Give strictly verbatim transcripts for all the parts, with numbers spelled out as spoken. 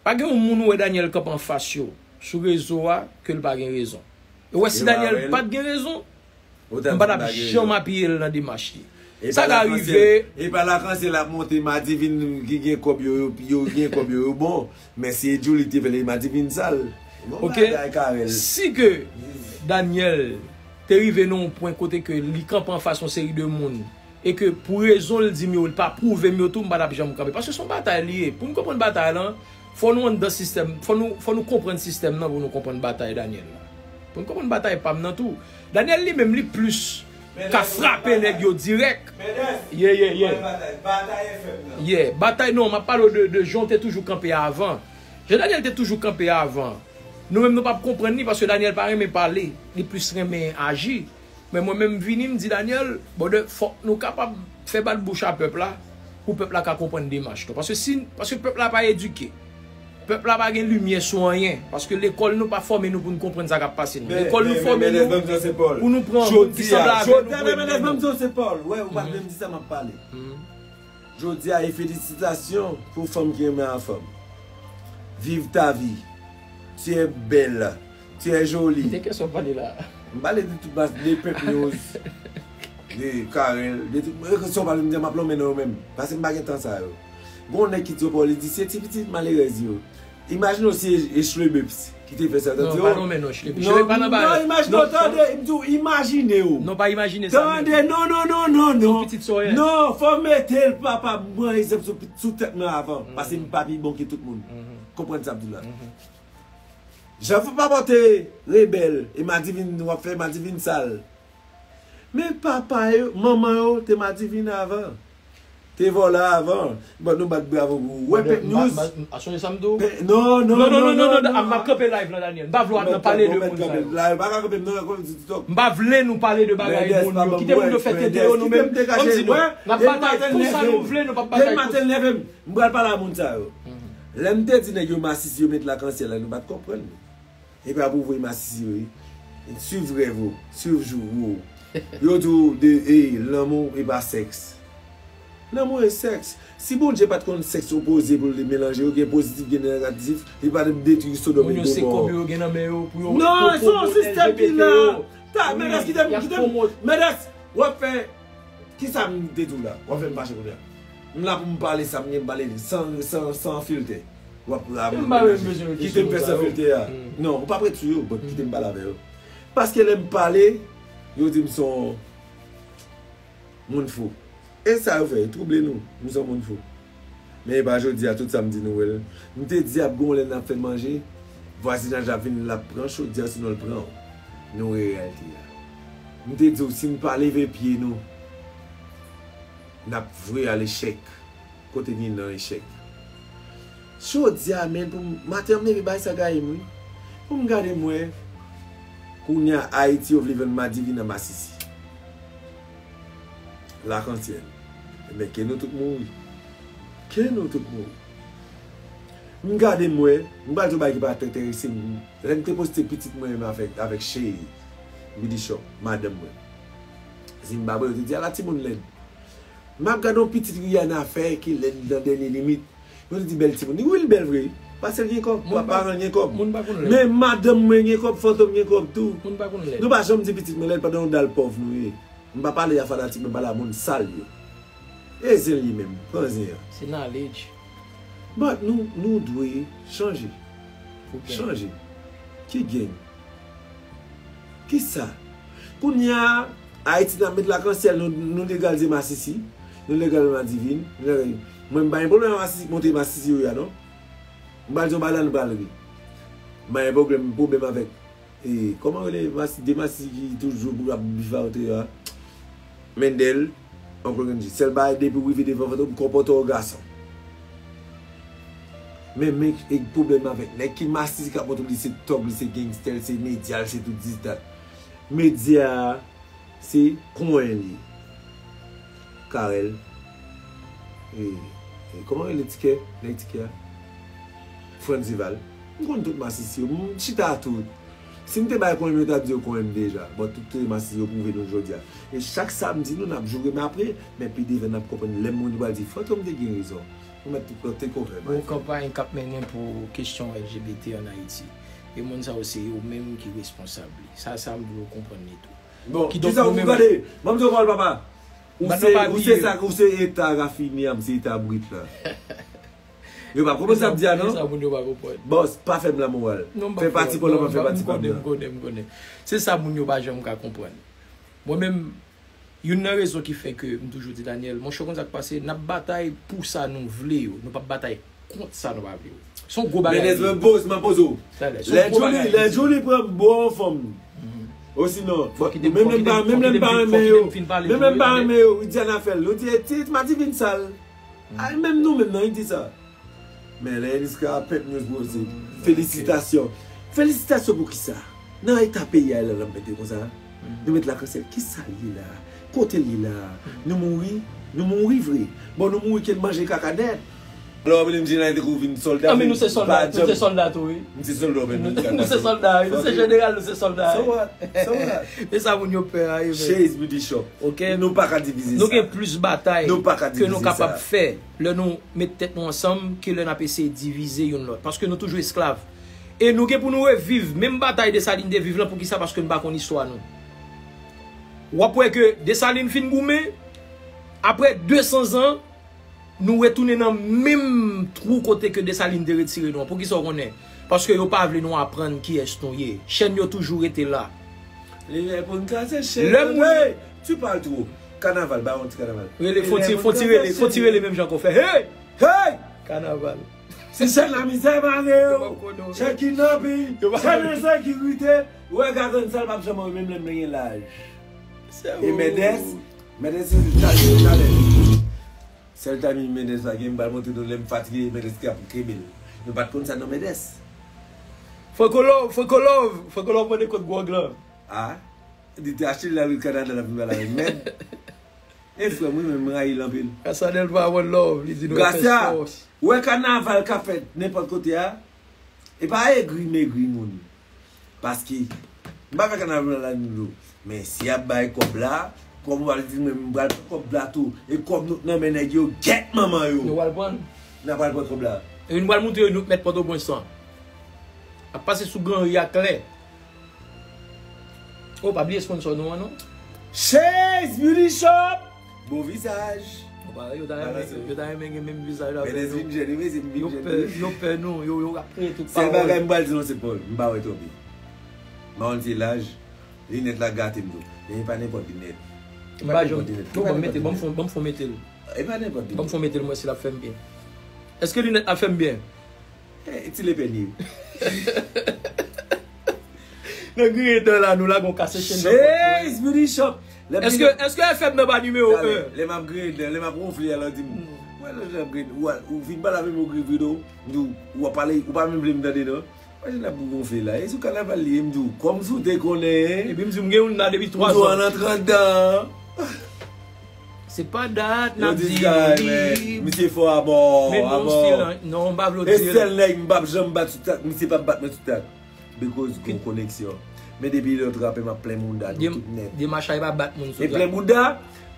Pa gen yon moun ou wè Daniel kanpe anfas yo sou rezo a ke l pa gen rezon. E w wè si Daniel pa t gen rezon, m pa t ap janm apiye l nan demach li. Sa ka rive. E pa lakansyèl ap monte, Madivin ki gen kòb yo, yo, yo gen kòb yo, yo bon. Men si e Djouly ki te fè l, Madivin sal. Bon bagay, Carel. Si ke Daniel te rive nan yon pwen kote ke li kanpe anfas yon seri de moun, e ke pou rezon l di m yo, l pa pwouve m yo tou, m pa t ap janm kanpe. Paske se yon batay li ye. Pou n konprann batay lan, fò nou anndan sistèm, fò nou, fò nou konprann sistèm nan pou nou konprann batay Daniel la. Pou n konprann batay pa m nan tou. Daniel li menm li plis ka frape nèg yo dirèk. Yeah, yeah, yeah. Yeah, batay non, m ap pale w de, de jan w te toujou kanpe avan. Jan Daniel te toujou kanpe avan. Nou menm nou p ap konprann li paske Daniel pa renmen pale, li plis renmen aji. Men mwen menm m vini, m di Daniel, brother, fòk nou kapab fè bat bouch a pèp la, pou pèp la ka konprann demach nou. Paske si, paske pèp la pa edike. Pèp la pa gen limyè sou anyen. Paske lekòl nou pa fòme nou pou n konprann sa k ap pase nou. Lekòl nou fòme nou pou nou pran moun ki sanble avè nou pou edme nou. Jodi a, men lèz ban m di w se Pòl. Wè, ou pa t menm di sa m ap pale. Jodi a, e felisitasyon pou fanm ki renmen a fanm. Vive ta vie. Tu es belle. Tu es jolie. De kiyès w ap pale la? M pale de tout baz, de Pep News, de Carel, de tout. E sa w pale, m di m ap lonmen nan yo menm. Paske m pa gen tan sa yo. Gon nèg ki di yo pa w, li di se ti pitit malerèz yo. Imajine w si e, e Shlebeps ki te fè sa, tande w? Non, pa lonmen non, Shlebeps. Shlebeps pa nan bagay. Non, imajine w, tande, m di w, imajine w. Non, pa imajine sa menm. Tande, non, non, non, non, non. Pitit Soyè. Non, fò w mete l, papa, m pran egzanp sou, sou tèt mwen avan. Paske m pa pi bon ke tout moun. Konprann sa m di w la. Jan fò pa pote rebèl, e Madivin, w ap fè Madivin sal. Men papa yo, manman yo te Madivin avan. Te vòlè avan. Bon, nou bat bravo pou ou. Wè Pep News. A sonje sa m di w? Non, non, non, non, non, non, m ap kanpe live la, Daniel. M pa vle w ap nan pale de moun sa yo. M pa ka kanpe, m nan konn di TikTok. M pa vle nou pale de bagay moun yo. Kite moun yo fè tete yo nou menm. Ban m di nou, n ap batay konsa nou vle, nou p ap batay konsa. M pral pale a moun sa yo. Lè m te di nèg yo masisi yo met lakansyèl la, nou pa t konprann. Epi apre w voye masisi yo, wi. Swiv rèv ou, swiv jou ou. Yo di w de, e, lanmou e pa sèks. Lanmou e sèks. Si Bondye pa t konn sèks opoze pou l te melanje yo, gen pozitif, gen negatif, li pa t ap detwi Sodòm e Gomò. Moun yo se kòb yo gen nan men yo pou yo pwomot L G B T yo. Non, se yon sistèm ki la. Ta, men èske kite m, kite m, men èske w ap fè Kisa m te di w la? W ap fè m fache kounye a. M la pou m pale sa m gen, m pale li san, san, san filtè. W ap la, kite m fè san filtè a. Non, ou p ap ret sou yo, but kite m pale avè yo. Paske lè m pale, yo di m se yon moun fou. E sa yo fè, yo twouble nou. M se yon moun fou. Men e pa jodi a tout sa m di nou wè l. M te di ap gon lè n ap fè manje, vwazinaj la vin l ap pran chodyè sinon l pran w. Nou wè reyalite a. M te di w si n pa leve pye nou, n ap vwe al echèk. Kote n ye nan echèk. Jodi a menm pou m, maten an m leve bay sa gaye m wi. Pou m gade m wè kounye a Ayiti yo vle vann madivin an masisi. Lakantyèn. Ebyen, ke nou tout mouri. Ke nou tout mouri. M gade m wè, m pral di w bagay ki pa t enterese m. Lè m te poste pitit mwen menm avèk, avèk Cheri, Bidichon, madanm mwen. Zimbabwe, yo te di, "Ala timoun lèd." M ap gade yon pitit Rihanna fè ki lèd nan dènye limit. Yo te di bèl timoun. Wi, l bèl vre. Paske l gen kòb. Paran l gen kòb. Men madanm mwen gen kòb, Fantom gen kòb tou. Nou pa janm di pitit mwen lèd pandan yon dal pòv nou ye. M pa pale a fanatik, mwen pale a moun sal yo. E zen li menm, pran zen an. Se knowledge. But nou, nou dwe chanje. Chanje. Ki gang? Kisa? Kounye a, Ayiti n ap met lakansyèl, nou, nou legalize masisi, nou legalize madivin, nou legalize, mwen m pa gen pwoblèm ak masisi, monte masisi yo ya non. M pral di yon bagay la nou pral ri. M pa gen pwoblèm, pwoblèm avèk, e, kòman rele, masi, de masisi ki toujou pou ap bif a wote a. Mendel, Oncle Kenji, sèl bagay depi w rive devan Fantom, konpòte w gason. Men, men, e pwoblèm avèk nèg ki masisi k ap montre li se tòg, li se gangstè, li se medya, li se tout dis dat. Medya a, se konyen li ye. Carel. E, e, kòman rele tikè? Nèg tikè a? Frantzival. M konn tout masisi yo. M chita tout. Si m te bay konyen m, yo t ap di yo konyen m deja. Bon, tout masisi yo pwouve nou jodi a. E chak samdi, nou n ap joure m apre, men pi devan n ap konprann lè moun yo pral di, Fantom te gen rezon. Ou mèt tou plante kòvè. Gwo kanpay k ap mennen pou kesyon L G B T an Ayiti. E moun sa yo se yo menm ki responsab li. Sa, sa m vle w konprann li tou. Bon, kisa ou gade? Ban m di w pawòl papa. Ou se, ou se sa, ou se eta rafini a, m se eta brit la. Yo pa konprann sa m di a non. Sa moun yo pa konprann. Bòs, pa fè m lamoral. Fè pati pa w la, pa fè pati pa m nan. M konnen, m konnen, m konnen. Se sa moun yo pa janm ka konprann. Mwen menm, youn nan rezon ki fè ke m toujou di Daniel, monchè, w konn sa k pase, n ap batay pou sa nou vle yo, nou p ap batay kont sa nou pa vle yo. Se yon gwo bagay. Menez mwen poz, mwen poze w. Lè Johnny, lè Johnny pran bò yon fanm. Osinon, menm lè m pa, menm lè m pa renmen yo, menm lè m pa renmen yo, Widiana fè l, yo di, ti, ti Madive vin sal. Ay, menm nou menm nan, li di sa. Men lè Enis ka pèp news poze. Felisitasyon. Felisitasyon pou kisa? Nan eta peyi a la, l ap mete konsa. Nou met lakansyèl. Kisa l ye la? Kote l ye la? Nou mouri? Nou mouri vre. Bon, nou mouri ke n manje kaka nèt. Lè w ap vin di nan te kou vin sòlda. Anben nou se sòlda, nou se sòlda tou wi. Nou se sòlda, nou se sòlda, nou se jeneral, nou se sòlda. So what? So what? E sa moun yo pè a, yo menm. Chase Beauty Shop. Ok. Nou pa ka divize sa. Nou gen plis batay ke nou kapab fè lè nou met tèt nou ansanm ke lè n ap eseye divize youn lòt. Paske nou toujou esklav. E nou gen pou nou reviv menm batay Desalin te viv lan. Poukisa? Paske nou pa konn istwa nou. W ap wè ke Desalin fin goumen, apre de san zan, nou retounen nan menm twou kote ke Desalin te retire nou an. Poukisa w konnen? Paske yo pa vle nou aprann kiyès nou ye. Chèn yo toujou rete la. Li lè pou n kase chèn yo. Hey! Tu parles trop. Kanaval, ba yon ti kanaval. Rele, fon ti, fon ti rele, fon ti rele menm jan ke w fè. Hey! Hey! Kanaval. Se chèn lamizè mare yo. Chèn kidnapin. Chèn ensekirite. Ou wè Gagann sa l p ap janm wè menm lè m gen laj. E Mendès, Mendès se talè, talè. Sèl timing Mendès pa gen, m pral montre nou lè m fatige, Mendès ki ap kenbe l. Nou pa t konn sa nan Mendès. Franco Love, Franco Love, Franco Love mande kot gwòg lan. A, li te achte l nan ri Kanada, l ap vin pale avè m. Mèd. E frè m, wi, men m rayi l anpil. Gracia Delva, one love, li di nou fè spòs. Ou wè kanaval k ap fèt nenpòt kote a? E pa egri megri moun. Paske, m pa fè kanaval la nou. Men si y ap bay kòb la, kòb ou pral di mwen m pral pran kòb la tou. E kòb nou t nan men nèg yo, gèt manman yo. Nou pral pran. N a pral pran kòb la. E nou pral montre yo nou t mèt Pòtoprens lan. Ap pase sou Granri a klè. Oh, pa bliye sponsor nou an non. Chase Beauty Shop. Bon vizaj. Yo ta renmen, yo ta renmen gen menm vizaj la. Menez vin jèn, wi, se m vin jèn. Yo pè, yo pè nou, yo, yo ap kreye tout pawòl. Sèl bagay m pral di nou se Paul, m pa wè twò byen. M pa konn se laj, linèt la gate m tou. Men e pa nenpòt linèt. M pa janm, non, ban m mete, ban m fon, ban m fon mete l. E pa nenpòt linèt. Ban m fon mete l, m wè si l ap fè m byen. Èske linèt la fè m byen? Eh, ti lepènye. Nan griyen dan la, nou lage yon kase chenn nan pòt yo. Chase Beauty Shop. Èske, èske F M nan pa nimewo en? Lè m ap griyen dan, lè m ap wonfle a, l ap di m, wè lè l ap griyen, ou, ou vin pale avè m, ou griyen dan w, m di w, ou ap pale, ou pa menm vle m tande non. Mwen ap wonfle la, e sou kanaval li ye, m di w, kòmsi w te konnen. Epi m di w, m gen youn la depi twa zan. M di w, an antran dan. Se pa dat n ap di li. Misye fò abò, abò. Non, m pa vle w di l. E sèl nèg m p ap janm bat sou tak, misye p ap bat mwen sou tak. Because gon koneksyon. Men depi lè yo trape m ap plen mouda nou tout nèt. Demach la, e pa bat moun sou tak. E plen mouda,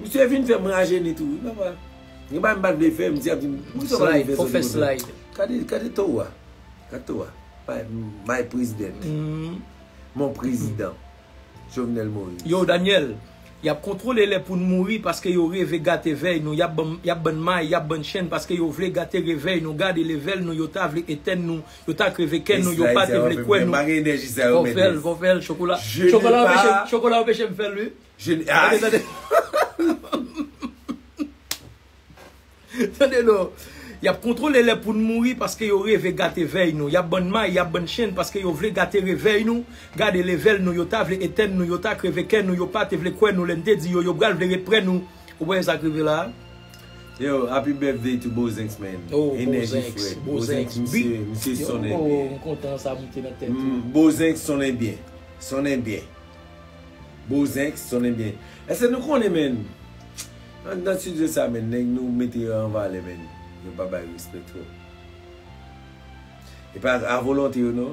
misye vin fè mwen ajeni tou, wi, papa. Gen bagay m pa t vle fè, misye ap di m, poukisa w pa vle fè sa? Slide, fò fè slide. Gade, gade to a. Gade to a. My, my president. Mon président. Jovenel Moïse. Yo, Daniel, y ap kontwole lè pou n mouri paske yo reve gate vèy nou. Y ap ban, y ap ban may, y ap ban chenn paske yo vle gate revèy nou. Gade levèl nou, yo ta vle etèn nou, yo ta kreve kè nou, yo pa te vle kwè nou. Fò fè l, fò fè l, chokola. Chokola anpeche, chokola anpeche m fè l, wi. Tande, tande. Tande non. Y ap kontwole lè pou n mouri paske yo reve gate vèy nou. Y ap ban may, y ap ban chenn paske yo vle gate revèy nou. Gade levèl nou, yo ta vle etèn nou, yo ta kreve kè nou, yo pa te vle kwè nou lè n te di yo, yo pral vle ret prè nou. Ou wè sa k rive la a? Yo, happy birthday to Bozenx, man. Oh, Energy Bozenx, frè. Bozenx, misye, misye sonnen byen. Oh, m kontan sa moute nan tèt ou. Bozenx sonnen byen. Sonnen byen. Bozenx, sonnen byen. Èske nou konnen, menn? Anndan estidyo sa, menn, nèg nou mete yo an valè, menn. Yo pa bay respè twòp. E pa a volonte yo, non.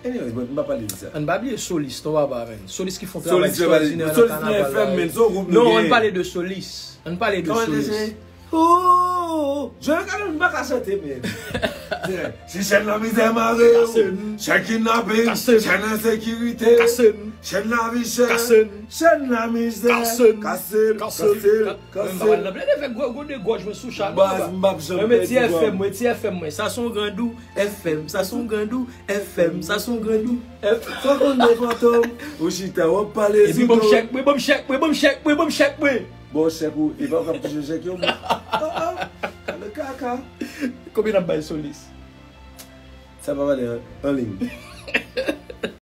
Anyways, but m pa pale de sa. Ann pa bliye Solis, non, papa, menn. Solis ki fè yon travay ekstraòdinè nan kanaval la. Solis nan F M, menn, se yon gwoup nou genyen. Non, ann pale de Solis. Ann pale de Solis. Kòman te se? Joel Caden pa ka chante, men. Si chèn la mizè mare w, chèn kidnaping, chèn ensekirite, chèn lavi chè, chèn lamizè, kase l, kase l, kase l. Mwen pa pral nan plede fè gwo gwo de gòj mwen sou chan. Baz, m p ap janm pèdi gòj. Mwen ti F M, mwen ti F M mwen. Sa son grandou, F M, sa son grandou, F M, sa son grandou, F M. Sa konn de fantom, ou chita, w ap pale sou do. Epi ban m chèk mwen, ban m chèk mwen, ban m chèk mwen, ban m chèk mwen. Bon, chèk ou, e pa w k ap touche chèk yo, mwen. Oh, oh, kale kaka. Konbyen n ap bay solis? Sa pa pale an, an liy.